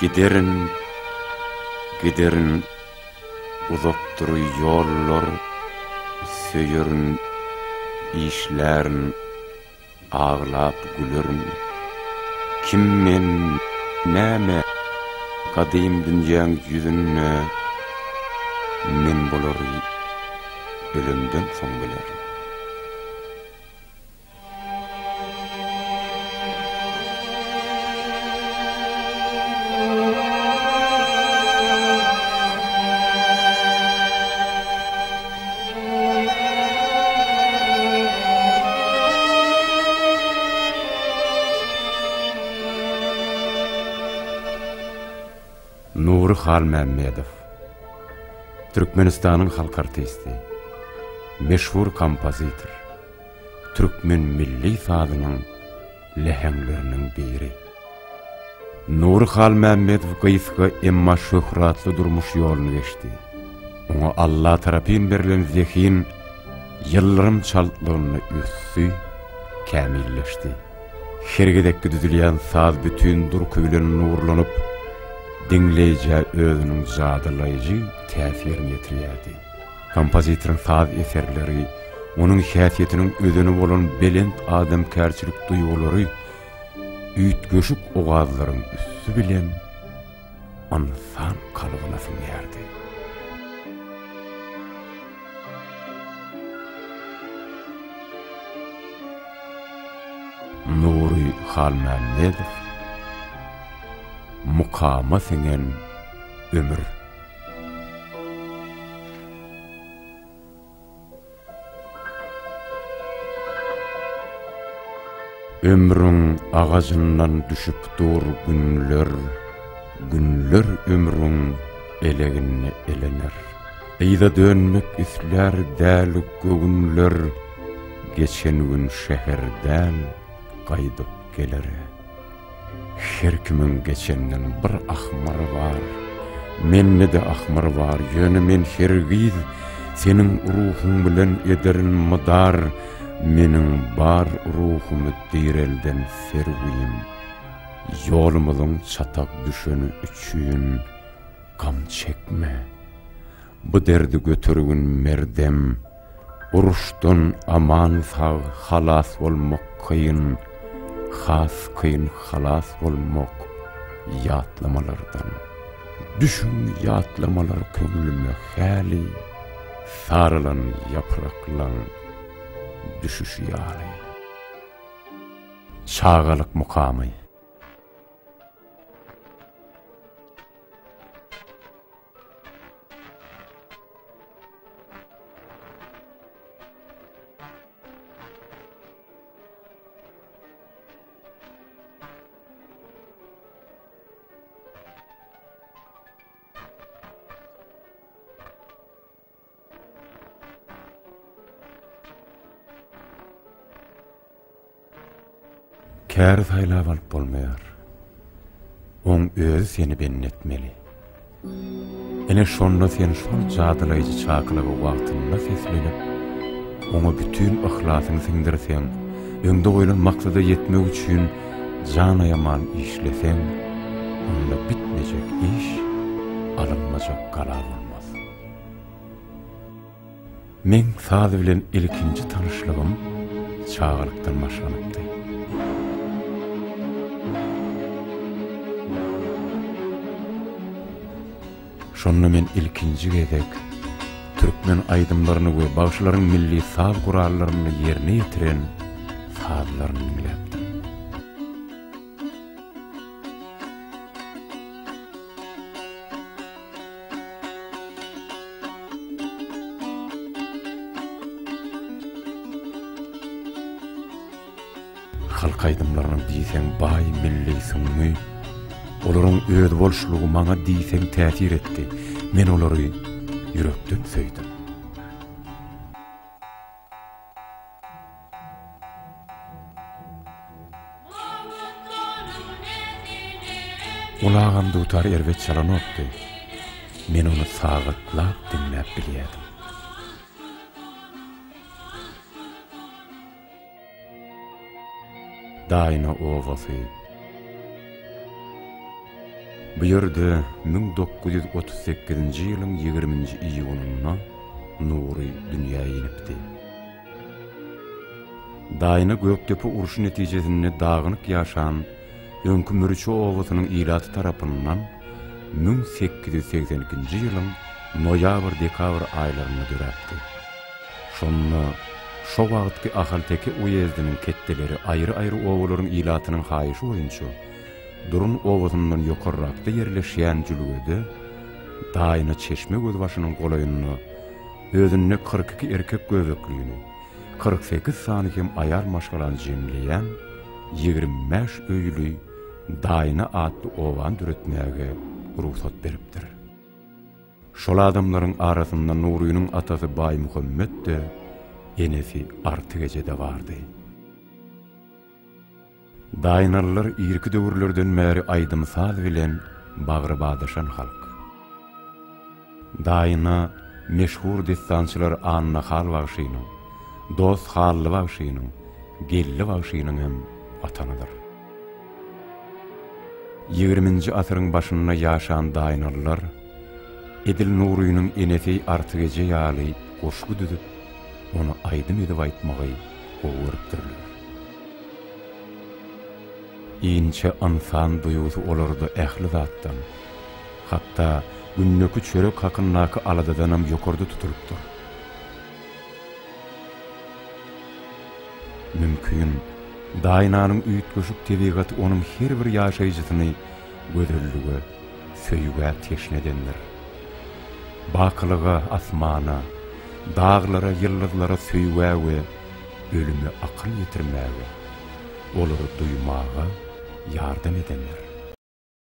Giderin, giderin uzakdyr ýollar, Söýerin, işlärin, aglap gülerin. Kim men, näme gadym dünýäň ýüzünde, Men bulary ölemden soň bilerin. Nury Halmämmedow, Türkmenistanyň halk artisti, meşhur kompozitor. Türkmen milli sazynyň läheňleriniň biri. Nury Halmämmedow gysga, emma şöhratly durmuş ýoluny geçdi. Oňa Alla tarapyn berlen zehin ýyldyrym çaltlygynda ösdi, kämilleşdi. Her gezekki düzülýän saz bütin durky bilen nurlanyp, diňleýjä özüniň jadylaýjy täsirini ýetirýärdi. Kompozitoryň saz eserleri, onuň häsiýetiniň özeni bolan belent adamkärçilik duýgulary üýtgeşik owazlaryň üsti bilen ynsan kalbyna siňýärdi. Nury Halmämmedow, Mukama siňen ömür. Ömrüň agajyndan düşüp dur günler, Günler ömrüň eleginde elener. Yza dönmek islär däli göwünler, Geçen gün şäher däl, gaýdyp gelere. Her kimiň geçenden bir ahmyry bar. Mende-de ahmyr bar, ýöne men hergiz Seniň ruhuň bilen ederin mydar, Meniň bar ruhumy direlden serwim. Ýolumyzyň çatak düşeni üçin gam çekme. Bu derdi götergin merdem. Uruşdan aman-sag halas bolmak kyn, Has kyn halas bolmak ýatlamalardan. Düşüň ýatlamalar köňlüme häli, Saralan ýapraklaň düşüşi ýaly. Çagalyk mukamy. Käri saýlap alyp bolmaýar. Oň özi seni bendi etmeli. Ine şonda sen şol jadylaýjy çakylyga wagtynda seslenip, oňa bütin yhlasyňy siňdirseň, öňde goýlan maksada ýetmek üçin jan aýaman işleseň, onda bitmejek iş, alynmajak gala bolmaz. Meň saz bilen ilkinji tanyşlygym çagalykdan başlanypdy. Şonda men ilkinji gezek türkmen aýdymlaryny we bagşylaryň milli saz gurallarynda ýerine ýetiren sazlaryny diňläpdim. Halk aýdymlarynyň diýseň baý milli süňňi, olaryň özboluşlygy maňa diýseň täsir etdi. Men olary ýürekden söýdüm. Ol agam dutar erbet çalanokdy. Men ony sagatlap diňläp bilýärdim. Daýna obasy. Bu ýerde 1938-nji ýylyň ýigriminji iýunynda Nury dünýä inipdi. Daýna Gökdepe urşy netijesinde dagynyk ýaşan öňki Mürçe obasynyň ilaty tarapyndan 1882-nji ýylyň noýabr-dekabr aýlarynda döräpdi. Şonda şo wagtky Ahalteke uýezdiniň ketdeleri aýry-aýry obalaryň ilatynyň haýyşy boýunça Durun obasyndan ýokarrakda ýerleşýän jülgede Daýna çeşme gözbaşynyň golaýynda özünde 42 erkek göbeklini, 48 sany hem aýal maşgalany jemleýän 25 öýli Daýna atly obany döretmäge rugsat beripdir. Şol adamlaryň arasynda Nurynyň atasy Baýmuhammet-de, enesi Artyk eje-de bardy. Daýnalylar irki döwürlerden bäri aýdym-saz bilen bagry badaşan halk. Daýna meşhur dessançylar Annahal bagşynyň, Dost Hally bagşynyň, Geldi bagşynyň hem watanydyr. Ýigriminji asyryň başynda ýaşan daýnalylar edil Nurynyň enesi Artyk eje ýaly goşgy düzüp, ony aýdym edip aýtmagy gowy görüpdirler. Inçe ynsan duýgusy olarda ähli zatdan, hatda gündeki çörek hakyndaky aladadanam ýokarda tutulypdyr. Mümkin, Daýnanyň üýtgeşik tebigaty onuň her bir ýaşaýjysyny gözellige, söýgä teşne edendir. Bakylyga, asmana, daglara, ýyldyzlara söýgä we ölüme akyl ýetirmäge, olary duýmaga ýardam edendir.